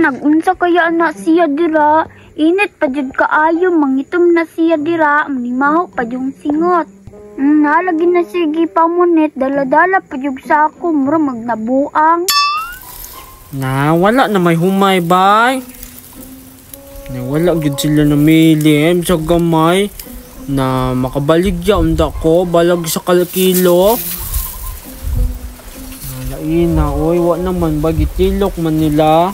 Nagunsa kaya na siya dira? Init pa jud kaayo, mangitom na siya dira, manimaho pa jung singot. Nalagi na sige pamunit, dala-dala pa jud sa ako, mura magnabuang. Na, wala na may humay, bay. Na, wala gyud sila namili, sa gamay. Na, makabaligya, unda ko, balag sa kalkilo. Na, laina, oy, wa naman, ba, gitilok man nila.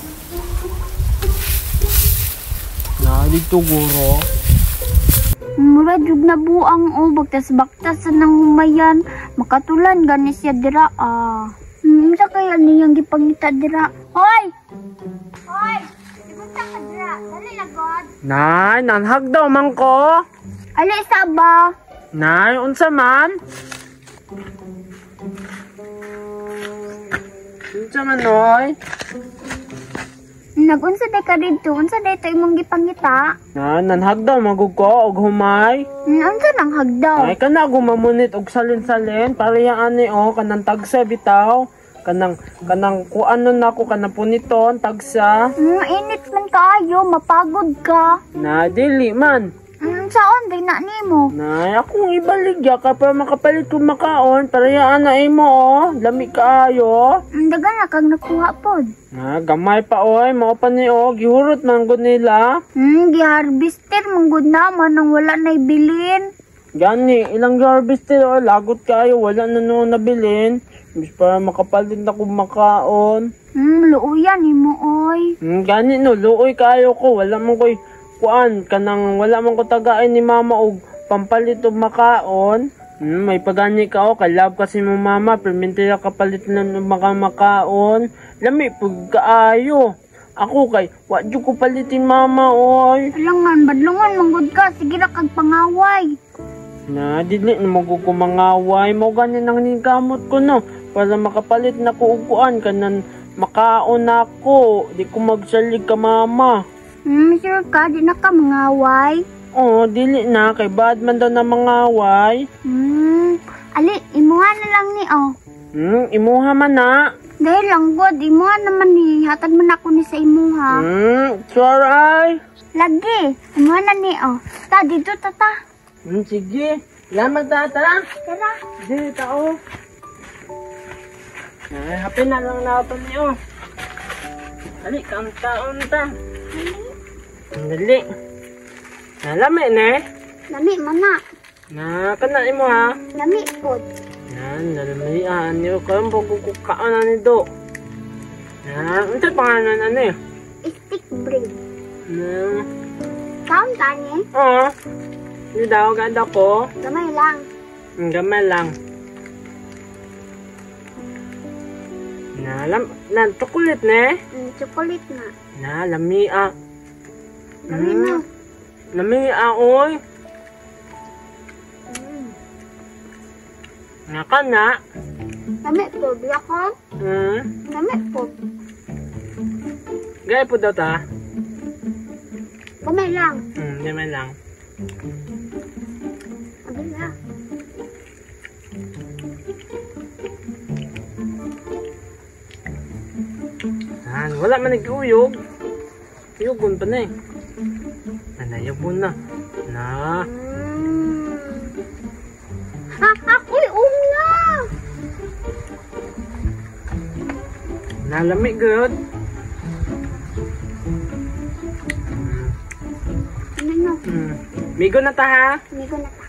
Na, dito guro. Mura jud na buang o, baktas-baktas sa nang humayan. Makatulan gani siya dira, ah. Unsa kaya niyang gipangita dira? Hoy! Hoy! Ipunta ka dira. Dali na god. Nay, nanghag daw man ko. Ali sa ba? Nay, unsa man? Unsa man, noy? Nagunsa day ka didto? Unsa day to imong gipangita? Na, nanhagdaw magug ko og humay. Unsa nang hagdaw? Ay kana gumamunit og salin-salin pareha ani oh kanang tagsa bitaw. Kanang kanang kuan nun nako kanang puniton tagsa. Init man kaayo, mapagod ka. Na dili man. Saon day na nimo? Nay, akong ibaligya ka para makapalit ko makaon pareha ana imo oh. Lami kaayo. Dagan na kag nakuha pod. Na gamay pa oy, mao pa ni oh, gihurot man gud nila. Giharvester man gud na man ang wala nay bilin. Gani, ilang harvester oh, lagot kaayo wala na noon nabilin. Bis para makapalit na ko makaon. Luoyan nimo oy. Gani no, luoy kaayo ko, wala man koy kuan kanang wala man ko tagain ni mama og pampalit og makaon. May pagani ka oh, kalab kasi mo mama, permente ka kapalit na og makaon. Lami pug kaayo. Ako kay wa jud ko palitin mama oy. Alangan badlongon man gud ka, sige ra kag pangaway. Na dili na mo ko mangaway, mo gani nang ningkamot ko no para makapalit na ko og kuan kanan makaon nako, di ko magsalig ka mama. Sure ka, di na ka mangaway? Oo, dili na. Kay bad man daw na mangaway. Ali, imuha na lang ni, oh. Imuha man na. Dahil lang, God, imuha naman ni. Hatag man ako ni sa imuha. Sure ay. Lagi, imuha na ni, oh. Ta, dito, tata. Sige. Salamat, tata. Tara. Sige, tao. Ay, happy na lang na ito ni, oh. Ali, kaunta-unta. Dali. Nalami ne? Lami man na. Na, kana imo ha? Lami pod. Na, nalami ani ko ang pagkukukaan ani do. Na, unsa pangalan ani? Stick bread. Na. Kaon ka ni? Oo. Di daw ganda ko. Gamay lang. Gamay lang. Na, lam, na chocolate ne? Chocolate na. Na, lami ah. Lami na. Lami ah, oy. Naka na. Lami po, biya ko. Lami po. Gaya po daw ta. Gamay lang. Gamay lang. Abi na. Yan, wala man nag-uyog. Uyugon pa na eh. Nanayabon na. Na. Ako'y umna! Nalami, good. Ano no? Migo na ta, ha? Migo na ta.